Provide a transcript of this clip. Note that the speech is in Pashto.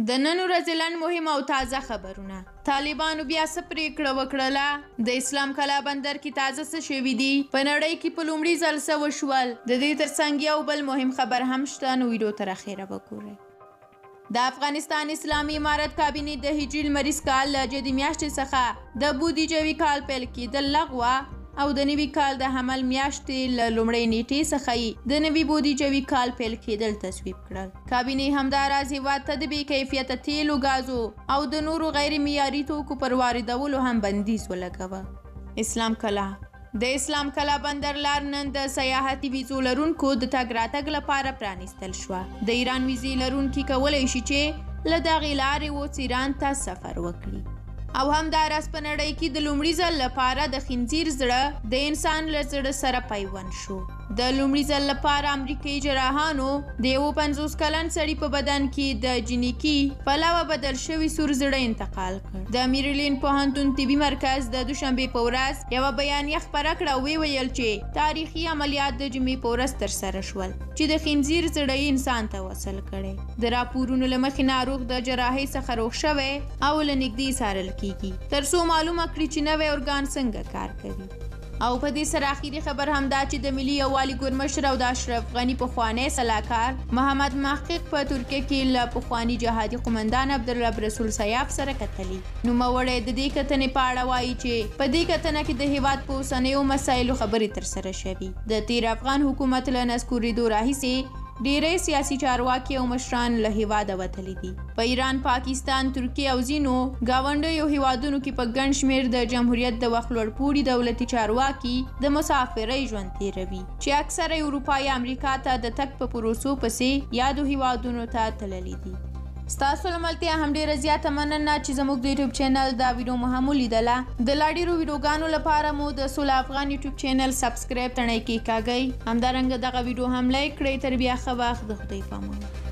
د نن ورځې لنډ مهم او تازه خبرونه. طالبانو بیا څه پریکړه وکړله؟ د اسلام کلا بندر کې تازه څه شوي دي؟ په نړۍ کې په لومړي ځل څه وشول؟ د دې ترڅنګ یو بل مهم خبر هم شته، نو ویډیو تر اخره وګورئ. د افغانستان اسلامي امارت کابینې د هجري لمریز کال له جدي میاشتې څخه د بودیجوي کال پیل کېدل لغوه او د نوي کال د حمل میاشتې له لومړۍ نیټې څخه یې د نوي بودیجوي کال پیل کېدل تصویب کړل. کابینې همداراز هېواد ته د بې کیفیته تیلو، ګازو او د نورو غیر معیاري توکو پر واردولو هم بندیز ولګوه. اسلام کلا د اسلام کلا بندر لار نن د سیاحتي ویزو لرونکو د تګ راتګ لپاره پرانیستل شوه. د ایران ویزې لرونکي کولی شي چې له دغې لارې اوس ایران ته سفر وکړي. او همداراز په نړۍ کې د لومړي ځل لپاره د خنزیر زړه د انسان له زړه سره پیوند شو. د لومړي ځل لپاره امریکایي جراحانو د یو 50 کلن سړي په بدن کې د جینیکي پلوه بدل شوی سور زړه انتقال کړ. د میریلین پوهنتون طبي مرکز د دوشنبې په ورځ یوه بیانیه خپره کړه او ویې ویل چې تاریخي عملیات د جمعې په ورځ ترسره شول چې د خنزیر زړه یې انسان ته وصل کړی. د راپورونو له مخې ناروغ د جراحۍ څخه روغ شوی او له نږدې څارل کیږي ترڅو معلومه کړي چې نوی ارګان څنګه کار کوي. او په دې سره اخیری خبر هم دا چې د ملي یووالي ګوند مشر او د اشرف غني پخوانی سلاکار محمد محقق په ترکیه کې له پخواني جهادي قومندان عبدالرب رسول سیاف سره کتلي. نوموړی د دې کتنې په اړه وایي چې په دې کتنه کې د هیواد په اوسنیو مسایلو خبرې ترسره شوې. د تیر افغان حکومت له نسکورېدو راهیسې ډیری سیاسي چارواکي او مشران له هیواده وتلي دي. په ایران، پاکستان، ترکیه او ځینو ګاونډیو هیوادونو کې په ګڼ شمېر د جمهوریت د وخت لوړپوړي دولتي چارواکي د مسافرۍ ژوند تیروي چې اکثره یې اروپا یا امریکا ته د تګ په پروسو پسې یادو هیوادونو ته تللي دي. ستاسو له ملتیا هم ډیره زیاته مننه چې زموږ د یوټیوب چینل دا ویډیو مو هم ولیدله. د لا ډیرو ویډیوګانو لپاره مو د سوله افغان یوټیوب چینل subscribe تڼۍ کېکاږئ. همدارنګه دغه ویډیو هم لایک کړئ. تر بیا ښه وخت، د خدای په امان.